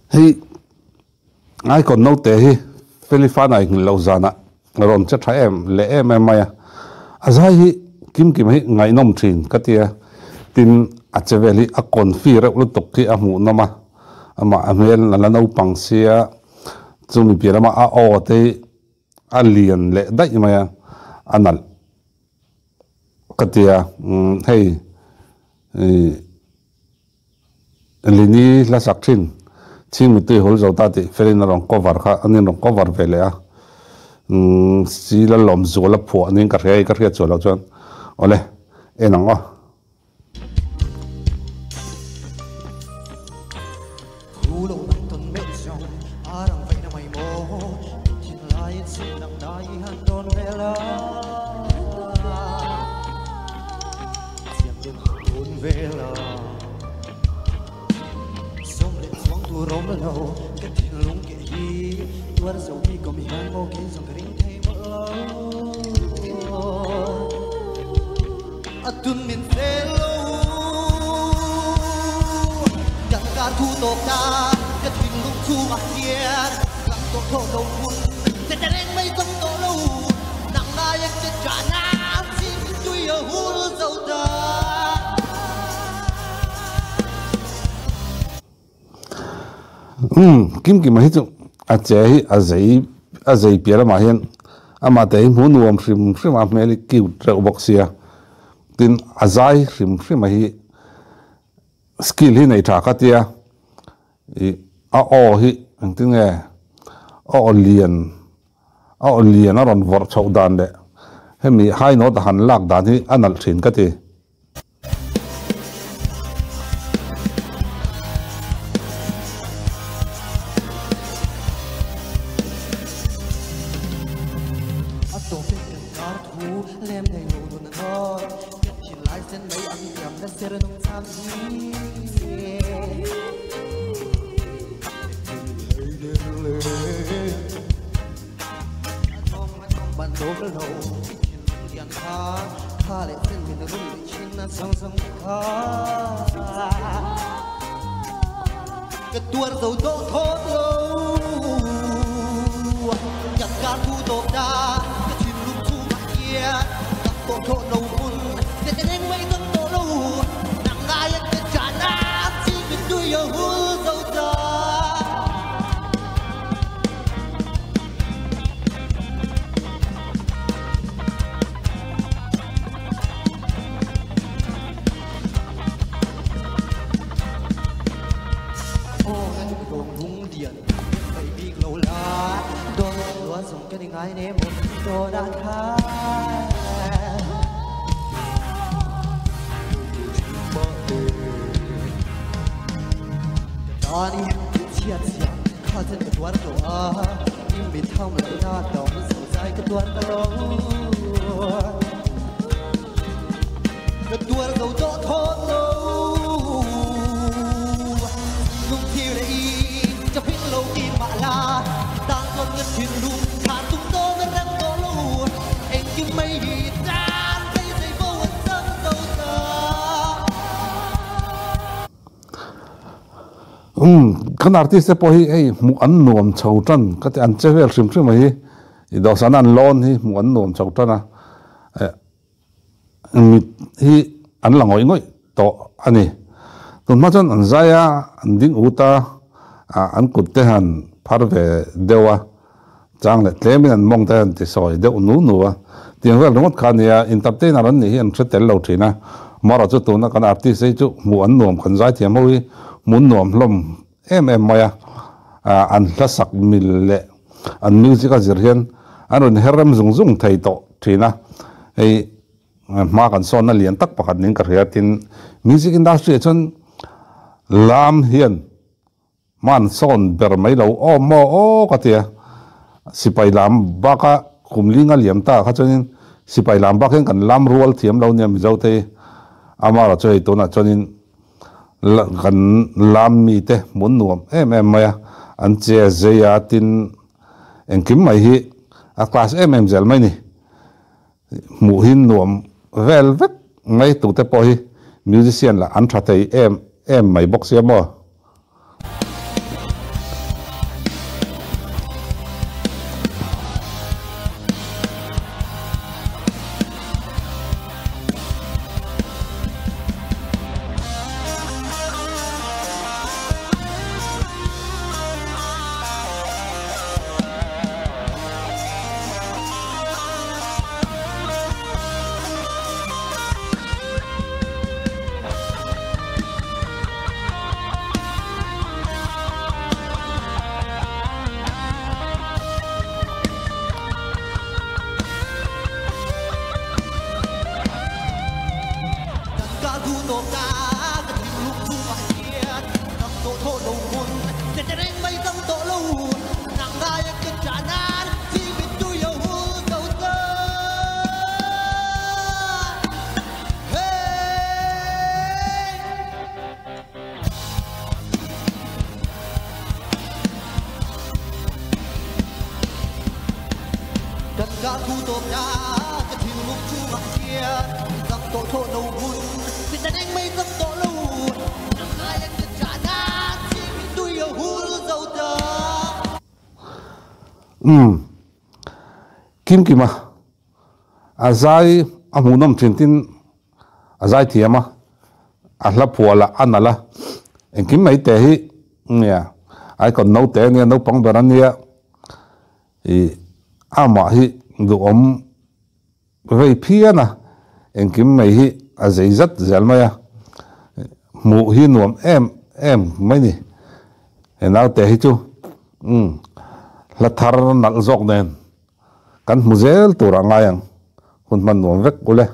Hei Icon naute hi Felifa nai nghilh loh zanah rawn che tha em leh em em mai a, a zai hi kim kim hi ngaihnawm thin ka ti a, tin a che vel hi a confi reuh lutuk hi a hmuhnawm a, amah a hmel a la naupang sia chumi piah lama a aw te hi a lian leh daih mai a, a nalh ka ti a, hei ih. Lini hla sak thin Chhing Mittui Hul Zo Ta tih felin a rawn cover kha an in rawn cover ve leh a, umm si Lalawm Zuala phuah aniin ka hria i ka hriat chuah loh chuan awle en ang aw. Umm kim kima hi chu a che hi a zei a zei piah lamah hian amah te hi hmuh nuam hrim hrim a hmel hi cute reuh bawk sia tin a zai hrim hrim a hi skill hi nei tha ka tia ih a aw hi engtin nge a aw lian a aw lian a rawn vawrh chhoh dan leh hemi high note a han lak dan hi a nalh thin ka ti. Umm kan artist te pawh hi hei hmuh an nuam chho tan ka ti an che vel hrim hrim a hi i dawhsan an lawn hi hmuh an nuam chho tan a eh mit hi an la ngawih ngawih tawh a ni tunhma chuan an zai a an ding ut a ah an kut te han phar ve deuh a chang leh tlemin an mawng te han ti sawi deuh nu nu a tiang vel ringawt kha a nia entertainer an nih hi an hre tel lo thin a amaherawhchu chu tuna kan artist hi chu hmuh an nuam kan zai thiam ho hi hmuh an nuam hlawm em em mai a ah an hla sak mil leh an music a zir hian an rawn her rem zung zung thei tawh thin a hei hma kan sawnna lian tak pakhat niin ka hria tin music industry ah chuan lam hian Hman sawn ber mai lo aw maw aw ka ti a, sipai lam baka kum linga liam ta kha chuanin sipai lam bak hian kan lam rual thiam lo nia Mizo te hi amara chu hei tunah chuanin kan lam mite hmun nuam em em mai a, an che zei a tin engkim mai hi a class em em zel mai ni. Hmuh hi nuam vel vek mai tute pawh hi musician lah an tha thei em em mai bawk sia maw. Umm Kim Kima a zai a hmuhnawm thin tin a zai thiam a, a hla phual a a nalh a, engkim mai te hi nia icon naute ania naupang ber ania ih amah hi duhawm vei phian a, engkim mai hi a zei zat zel mai a, hmuh hi nuam em em mai ni he naute hi chu umm hla thar nalh zawk nen kan hmu zel tur a ngai ang hun hman nuam vek ule.